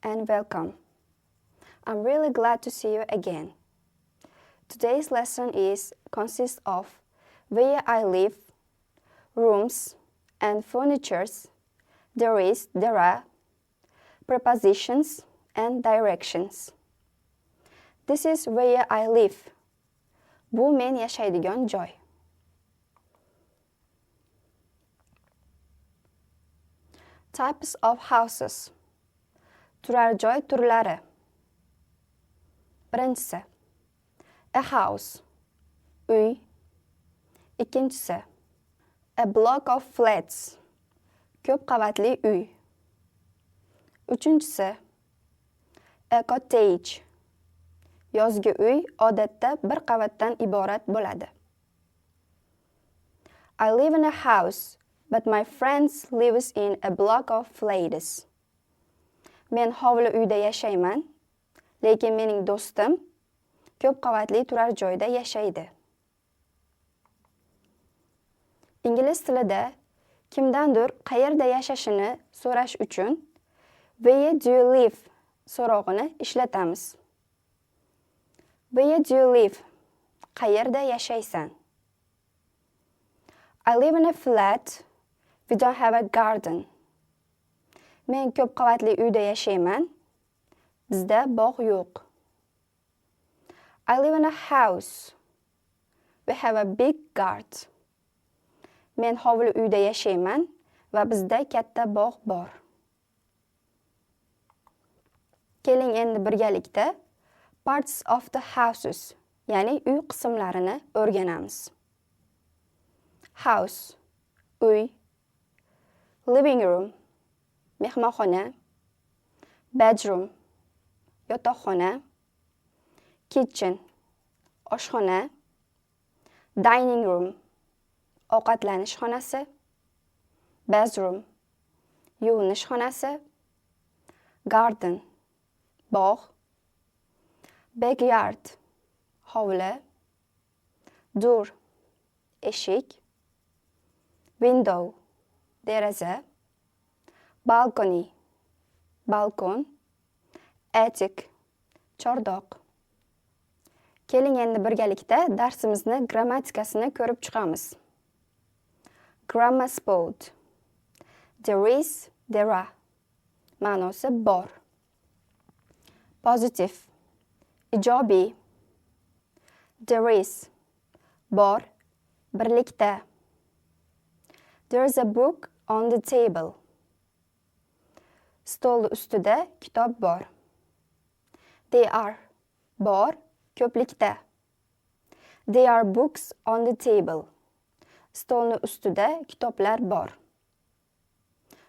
and welcome. I'm really glad to see you again. Today's lesson consists of where I live, rooms and furnitures, there are, prepositions and directions. This is where I live. Bu men yashaydigan joy. Types of houses. Turar joy turlari. Birinchisi, a house, uy. Ikkinchisi, a block of flats, ko'p qavatli uy. Uchinchisi, a cottage, yozgi uy odatda bir qavatdan iborat bo'ladi. I live in a house, but my friends lives in a block of flats. Men hovli uyda yashayman, lekin mening do'stim ko'p qavatli turar joyda yashaydi. Ingliz tilida kimdandir qayerda yashashini so'rash uchun Where do you live so'rog'ini ishlatamiz. Where do you live? Qayerda yashaysan? I live in a flat. We don't have a garden. Men ko'p qavatli uyda yashayman. Bizda bog' yo'q. I live in a house. We have a big garden. Men hovli uyda yashayman va bizda katta bog' bor. Keling endi birgalikda parts of the houses, ya'ni uy qismlarini o'rganamiz. House, uy. Living room, mehmonxona. Bedroom, yotoqxona. Kitchen, oshxona. Dining room, ovqatlanish xonasi. Bathroom, yuvinish xonasi. Garden, bog'. Backyard, hovli. Door, eshik. Window, deraza. Balcony, balkon. Attic, chordoq. Keling endi birgalikda darsimizni grammatikasini ko'rib chiqamiz. Grammar sport. There is, there are. Ma'nosi bor. Positive, ijobiy. There is, bor, birlikda. There is a book on the table. Stol ustida kitob bor. They are, bor, ko'plikda. There are books on the table. Stolni ustida kitoblar bor.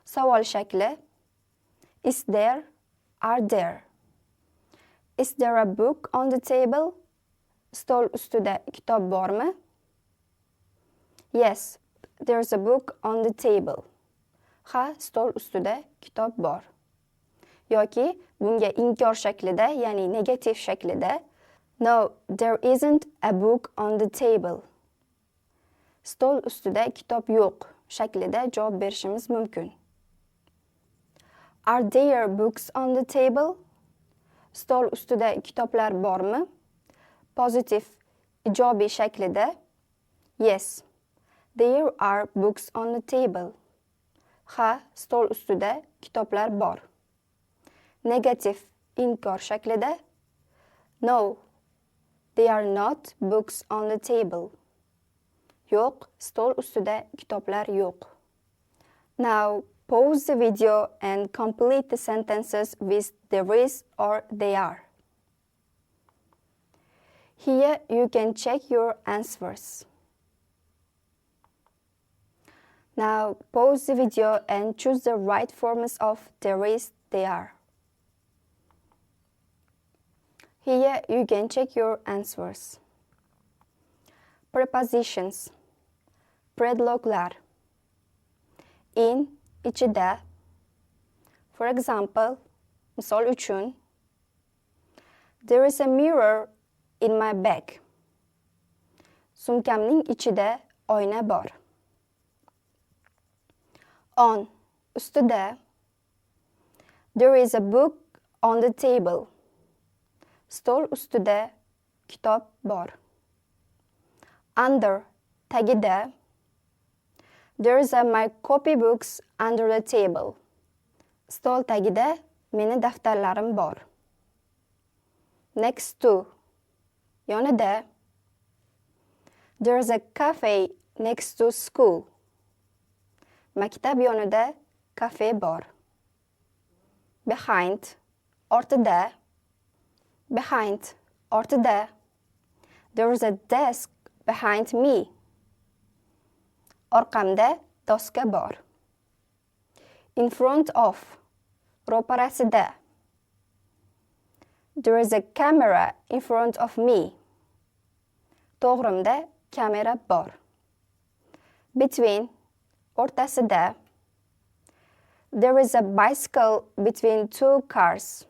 Savol shakli. Is there, are there. Is there a book on the table? Stol ustida kitob bormi? Yes, there's a book on the table. Ha, stol ustida kitob bor. Yoki bunga inkor shaklida, ya'ni negativ shaklida No, there isn't a book on the table. Stol ustida kitob yo'q shaklida javob berishimiz mumkin. Are there books on the table? Stol ustida kitoblar bormi? Pozitiv, ijobiy shaklida Yes, there are books on the table. Ha, stol ustida kitoblar bor. Negativ, inkor shaklida No, there are not books on the table. Yo'q, stol ustida kitoblar yo'q. Now, pause the video and complete the sentences with there is or they are. Here you can check your answers. Now, pause the video and choose the right forms of there is, they are. Here you can check your answers. Prepositions. Predloglar. In, ichida. For example, misol uchun, there is a mirror in my bag. Sumkamning ichida oyna bor. On, ustida. There is a book on the table. Stol ustida kitob bor. Under, tagida. There's my copybooks under the table. Stol tagida meni daftarlarim bor. Next to, yonida. There's a cafe next to school. Maktab yonida kafe bor. Behind, ortida. Behind, ortida. There's a desk behind me. Orqamda doska bor. In front of, ro'parasida. There is a camera in front of me. To'g'rimda kamera bor. Between, o'rtasida. There is a bicycle between two cars.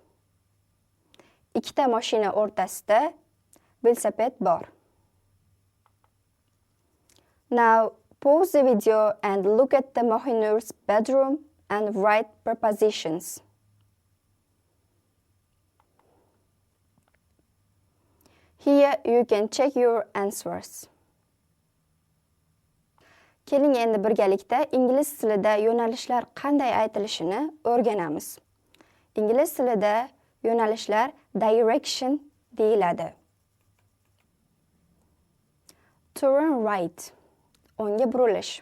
Ikkita mashina o'rtasida velosiped bor. Now pause the video and look at the Mohinur's bedroom and write prepositions. Here you can check your answers. Keling endi birgalikda ingliz tilida yo'nalishlar qanday aytilishini o'rganamiz. Ingliz tilida yo'nalishlar direction deyiladi. Turn right, o'ngga burilish.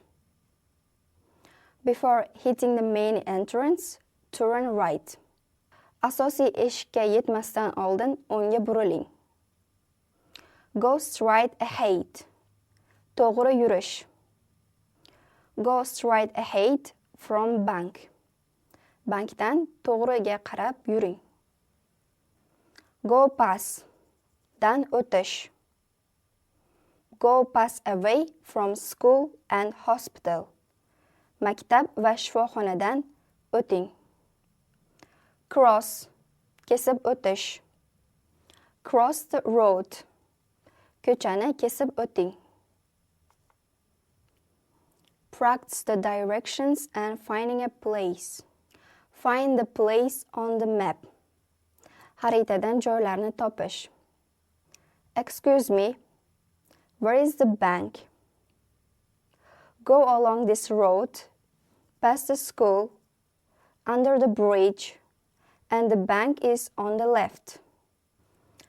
Before hitting the main entrance, turn right. Asosiy eshikka yetmasdan oldin o'ngga buriling. Go straight ahead, to'g'ri yurish. Go straight ahead from bank. Bankdan to'g'riga qarab yuring. Go pass, dan o'tish. Go pass away from school and hospital. Maktab va shifoxonadan o'ting. Cross, kesib o'tish. Cross the road. Ko'chani kesib o'ting. Practice the directions and finding a place. Find the place on the map. Xaritadan joylarni topish. Excuse me, where is the bank? Go along this road, past the school, under the bridge, and the bank is on the left.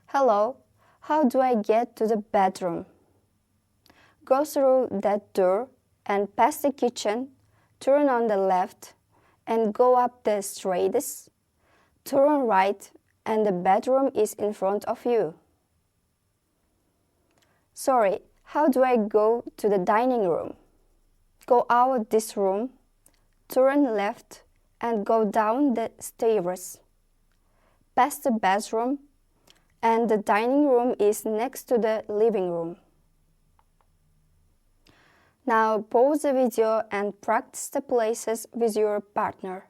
Hello, how do I get to the bedroom? Go through that door and past the kitchen, turn on the left, and go up the stairs. Turn right, and the bedroom is in front of you. Sorry, how do I go to the dining room? Go out this room, turn left, and go down the stairs. Past the bathroom, and the dining room is next to the living room. Now pause the video and practice the places with your partner.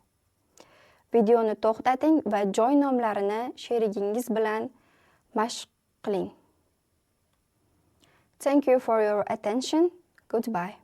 Videoni to'xtating va joy nomlarini sherigingiz bilan mashq qiling. Thank you for your attention. Goodbye.